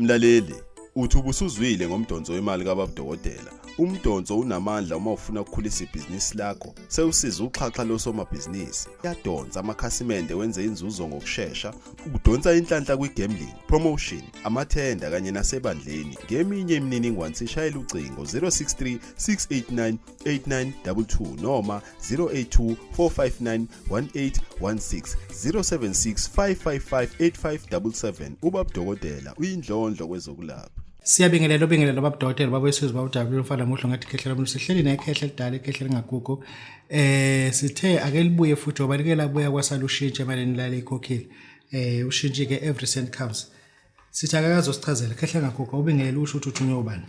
Mlaleli, uthi ubusuzwile ngomdonso wemali kababudokotela. Umdonso unamandla uma ufuna ukukhulisa ibhizinisi lakho, sewusiza uxhaxha losomabhizinisi. Uyadonsa amakhasimende wenze inzuzo ngokushesha, udonsa inhlanhla kwi-gambling, promotion, amathenda kanye nasebandleni. Ngeminye imininingwane sishayela ucingo 063 689 8922 noma 082 459 1816 076 555 8577. Ubabudokotela uyindlondlo kwezokulapha. Siyabingelela obingelela babudokotela babuyisizwe babujabulile umfana muhle ngathi khehla lomuntu sihleli nekhehla elidala ikhehla elingagugu sithe ake libuye futhi ngoba like labuya kwasala ushintshe emalini lale ikhokhile ushintshe ke every cent counts. Sithi akakazosichazela khehla engagugu ubingelela usho ukuthi uthunywe ubani.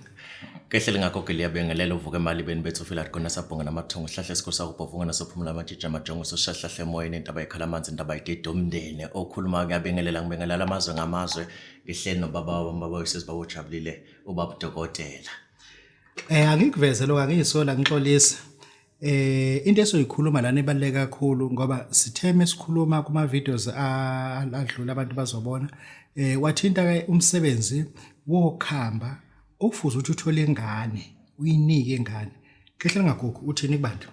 Kehle lingagogo liyabengelela uvuka emalibeni bethu ufila khona sabhonga namathongo sihlahla esikhulu sakubhovunga nasophumula amatshitshi amajongo soshahlahle emoyeni intaba ikhala amanzi intaba idida umndeni okhuluma kuyabengelela ngibengelela amazwe ngamazwe ngihleli nobaba wami baba wesizwe baba ujabulile ubaba udokotela. Angikuveze lokho angiyisola ngixolisa. Into esoyikhuluma lana ibaluleke kakhulu ngoba sithe mesikhuluma kuma videos adlula abantu bazobona wathinta ke umsebenzi wokhamba okufuze ukuthi uthole ingane uyinike ingane. Khehla lingagugu uthini kubantu?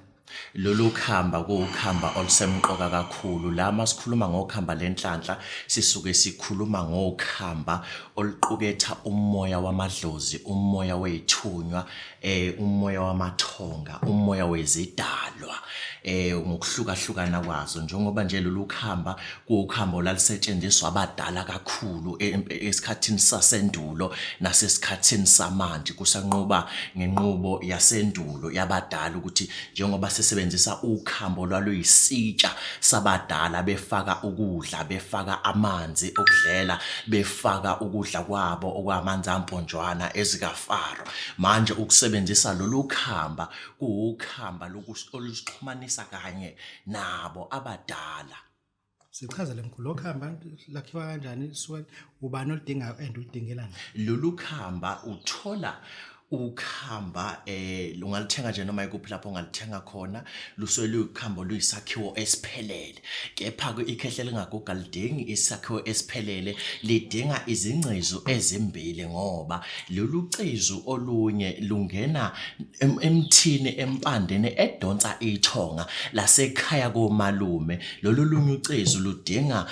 Lolu khamba kuwukhamba olusemqoka kakhulu. La masikhuluma ngokhamba lenhlanhla sisuke sikhuluma ngokhamba oluquketha umoya wamadlozi, umoya wey'thunywa, umoya wamathonga, umoya wezidalwa ngokuhlukahlukana kwazo. Njengoba nje lolu khamba kuwukhamba olalisetshenziswa abadala kakhulu esikhathini sasendulo nasesikhathini samanje kusanqoba ngenqubo yasendulo yabadala ukuthi njengoba sisebenzisa ukhambo lwaluyisitsha sabadala befaka ukudla befaka amanzi okudlela befaka ukudla kwabo okwamanzi amponjwana ezikaFaro. Manje ukusebenzisa lolu khamba kuwukhamba olusixhumanisa kanye nabo abadala. Sichazele mkhulu lokhamba lakhiwa kanjani lisuke ubani oludingayo and uludingelani? Lolu khamba uthola ukhamba ungalithenga nje noma ikuphi lapho ongalithenga khona lusuke luyikhamba oluyisakhiwo esiphelele kepha ke ikhehle lingaguga lidingi isakhiwo esiphelele lidinga izingcezu ezimbili ngoba lolu cezu olunye lungena emthini empandeni edonsa ithonga lasekhaya komalume. Lolu lunye ucezu ludinga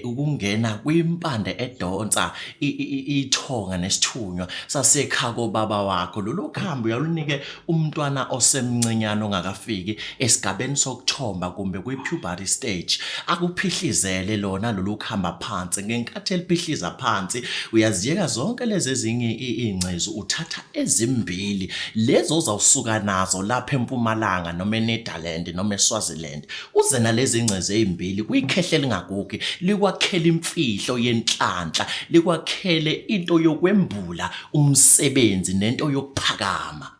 ukungena kwimpande edonsa ithonga nesithunywa sasekhaya kobaba wakho. Lolu khambi uyalunike umntwana osemncinyane ongakafiki esigabeni sokuthomba kumbe kwi-puberty stage, akuphihlizele lona lolu khamba phansi. Ngenkathi eliphihliza phansi uyaziyeka zonke lezi ezinye iy'ngcezu, uthatha ezimbili lezi ozawusuka nazo lapha eMpumalanga noma eNetherland noma eSwaziland, uze nalezi ngcezu ey'mbili kwikhehle elingagugi, likwakhele imfihlo yenhlanhla, likwakhele into yokwembula umsebenzi nento yokuphakama.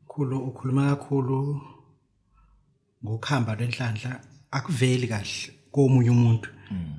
Mkhulu ukhuluma kakhulu ngokuhamba lwenhlanhla akuveli kahle komunye umuntu.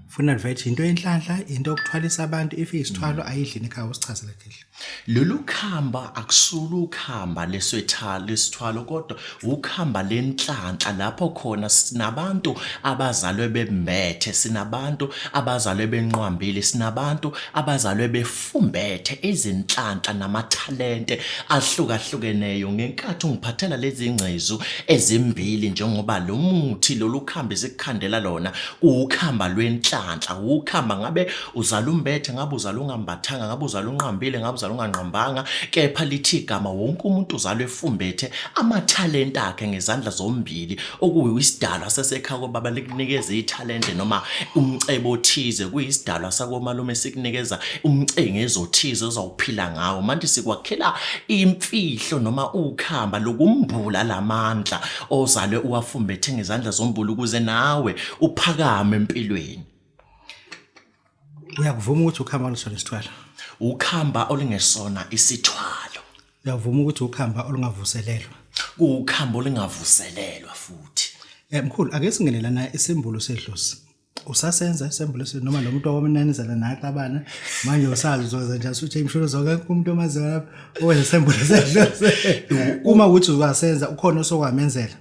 Funa livethe into yenhlanhla, into yokuthwalisa abantu if iyisithwalo ayidlini ekhaya usichazele khehla. Lolu khamba akusulu ukhamba leswetha lesithwalo kodwa ukhamba lenhlanhla lapho khona sinabantu abazalwe bembethe, sinabantu abazalwe benqwambile, sinabantu abazalwe befumbethe izinhlanhla namathalente ahlukahlukeneyo. Ngenkathi ungiphathela lezi ngcezu ezimbili njengoba lo muthi lolu khamba esikukhandela lona ukhamba lwenhlanhla, ukhamba ngabe uzala umbethe, ngabe uzala ungambathanga, ngabe uzala unqambile, ngabe uzala unganqambanga, kepha lithi igama wonke umuntu uzalwa efumbethe amathalente akhe ngezandla zombili, okuyisidalwa sasekhaya kobaba likunikeza ithalente noma umcebo othize, kuyisidalwa sakomalume sikunikeza umcengezo othize ozawuphila ngawo. Manje sikwakhela imfihlo noma ukhamba lokumbula lamandla ozalwe uwafumbethe ngezandla zombulu ukuze nawe uphakame empilweni. Uyakuvuma ukuthi ukhamba olusona isithwalo? Ukhamba olungesona isithwalo. Uyavuma ukuthi ukhamba olungavuselelwa? Kuwukhamba olungavuselelwa futhi. Mkhulu ake singene lana isembulo sedlozi. Usasenza isembulo sedlozi noma lo muntu owamananizela naxabana manje usazi uzoza nje asuthi imsholo zonke umuntu omaziyo lapha owenza isembulo sedlozi. Uma ukuthi uyasenza ukhona osokwamenzela.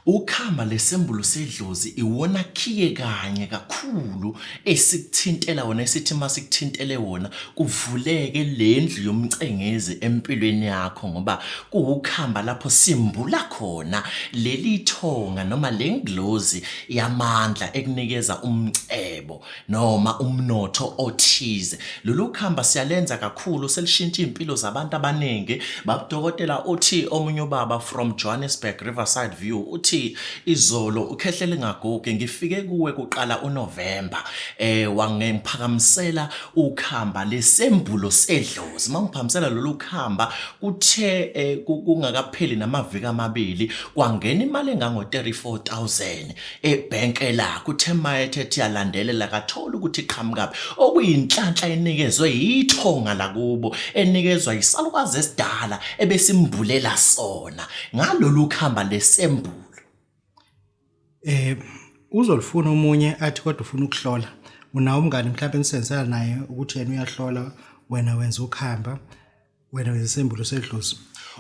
Ukhamba lesembulo sedlozi iwona khiye kanye kakhulu esikuthintela wona, esithi uma sikuthintele wona kuvuleke lendlu yomcengezi empilweni yakho, ngoba kuwukhamba lapho simbula khona leli thonga noma lenglozi yamandla ekunikeza umcebo noma umnotho othize. Lolu khamba siyalenza kakhulu, selishintsha iy'mpilo zabantu abaningi. Babudokotela uthi omunye ubaba from Johannesburg Riverside View uthi izolo ukhehle lingagugi ngifike kuwe kuqala uNovember eh wangiphakamisela ukhamba lesembulo sedlozi. Mangiphakamisela lolu khamba kuthe eh, kungakapheli namaviki amabili kwangena imali engango 34000 ebhenke lakhe. Uthe mayethe ethi yalandelela kathola ukuthi iqhamukaphi, okuyinhlanhla enikezwe yithonga lakubo, enikezwa yisalukazi esidala ebesimbulela sona ngalolu khamba lesembulo. Uzolifuna omunye athi kodwa ufuna ukuhlola. Unawo umngani mhlawumbe enisebenzisana naye ukuthi yena uyahlola, wena wenza ukuhamba, wena wenza isembulo sedlozi.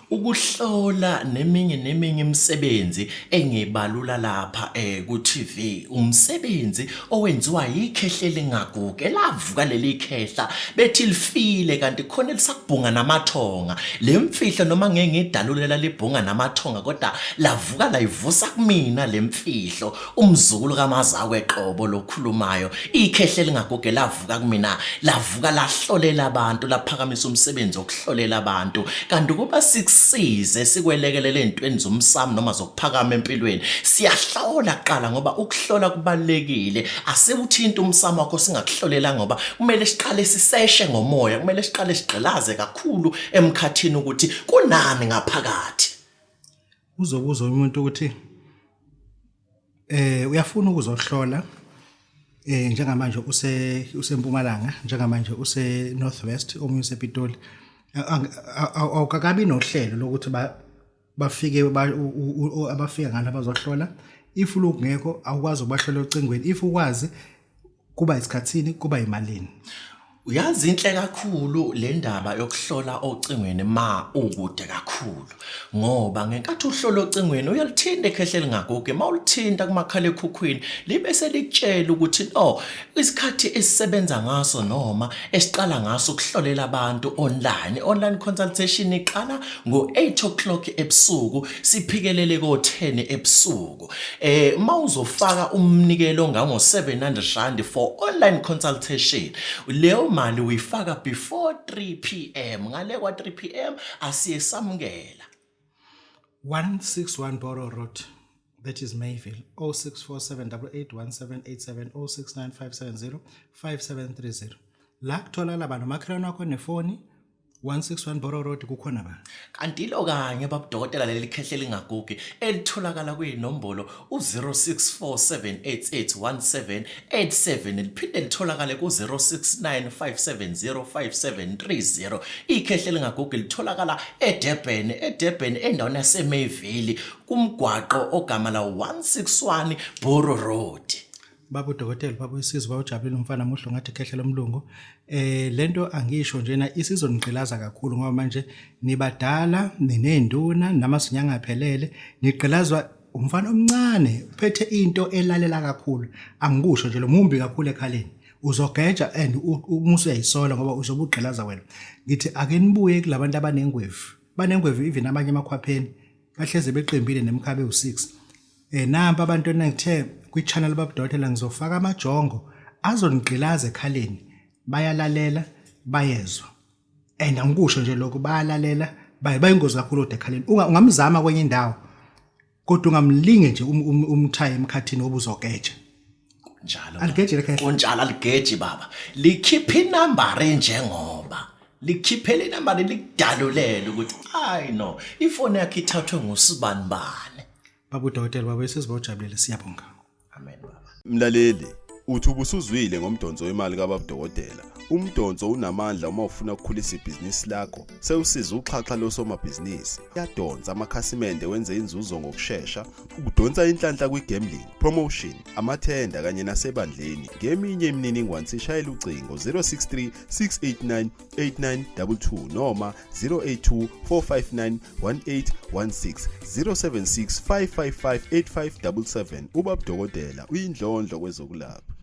Ukuhlola neminye neminye imisebenzi engiyibalula lapha ku TV, umsebenzi owenziwa yikhehla elingagugi, elavuka leli khehla bethi lifile kanti khona elisakubhunga namathonga. Le mfihlo noma ngeke ngiyidalulela libhunga namathonga, kodwa lavuka layivusa kumina le mfihlo, umzukulu kaMazakwe qobo lokhulumayo. Ikhehla elingagugi lavuka kumina, lavuka lahlolela abantu, laphakamisa umsebenzi wokuhlolela abantu. Kanti ukuba sikusize sikwelekelele ey'ntweni zomsamo noma zokuphakama empilweni, siyahlola kuqala, ngoba ukuhlola kubalulekile. Asiwuthinti umsamo wakho singakuhlolela, ngoba kumele siqale siseshe ngomoya, kumele siqale sigqilaze kakhulu emkhathini ukuthi kunani ngaphakathi. Uzobuza umuntu ukuthi uyafuna ukuzohlola, njengamanje use usempumalanga, njengamanje use North West, omunye usePitoli, awukakabi nohlelo lokuthi bafike abafika ngalo abazohlola. If lokungekho awukwazi ukubahlola ocingweni, if ukwazi kuba isikhathini, kuba imalini. Uyazi inhle kakhulu le ndaba yokuhlola ocingweni ma ukude kakhulu, ngoba ngenkathi uhlola ocingweni uyalithinta ikhehle elingagugi. Ma ulithinta kumakhalekhukhwini libe selikutshela ukuthi no, isikhathi esisebenza ngaso noma esiqala ngaso ukuhlolela abantu online, online consultation iqala ngo-8 o'clock ebusuku siphikelele ko-10 ebusuku. Mawuzofaka umnikelo ongango 700 rand for online consultation, leyo mali uyifaka before 3 pm. Ngale kwa 3 pm asiye samukela. 161 Borough Road, that is Mayville, 0647881787, 0695705730. La kutholakala abantu, umakhelwane wakho nefoni. 161 Borough Road kukhona ba. Kanti ilo kanye babudokotela leli khehle lingagugi elitholakala kwinombolo u-0647881787, liphinde litholakale ku-0695705730. Ikhehle lingagugi litholakala eDurban, eDurban endaweni yaseMayville kumgwaqo ogama la 161 Borough Road. Baba udokotela, baba uyisizwe, baba ujabulile, umfana muhle ngathi khehle lomlungu. Lento angisho njena isizonigqilaza kakhulu, ngoba manje nibadala, ninenduna namazinyanga angaphelele, nigqilazwa umfana omncane uphethe into elalela kakhulu. Angikusho nje lo mumbi kakhulu ekhaleni, uzogeja and uma usuyayisola ngoba uzobe ugqilaza wena. Ngithi ake nibuye kulabantu abanengwevu, banengwevu even abanye emakhwapheni bahleze beqimbile nemkhabe u6. Nampa abantu enangithe kwi-channel babudokotela ngizofaka amajongo azonigqilaza ekhaleni, bayalalela bayezwa, and angikusho nje lokho, bayalalela bayingozi kakhulu odwa ekhaleni. Ungamzama kwenye indawo kodwa ungamlinge nje umthaye emkhathini ngoba uzogeja. Kunjalo. Aligeji lekhehla. Kunjalo, aligeji baba. Likhipha inambari njengoba likhiphele inambari likudalulele ukuthi ayi no, ifoni yakhe ithathwe ngusibanibani. Baba udokotela, baba isizwe, ujabulile, siyabonga. Amen baba. Mlaleli, Uthi ubusuzwile ngomdonso wemali kababudokotela. Umdonso unamandla uma ufuna ukukhulisa ibhizinisi lakho. Sewusiza uxhaxha losomabhizinisi. Uyadonsa amakhasimende wenze inzuzo ngokushesha. Udonsa inhlanhla kwi-gambling, promotion, amathenda kanye nasebandleni. Ngeminye imininingwane sishayela ucingo 063 689 8922 noma 082 459 1816 076 555 8577. Ubabudokotela uyindlondlo kwezokulapha.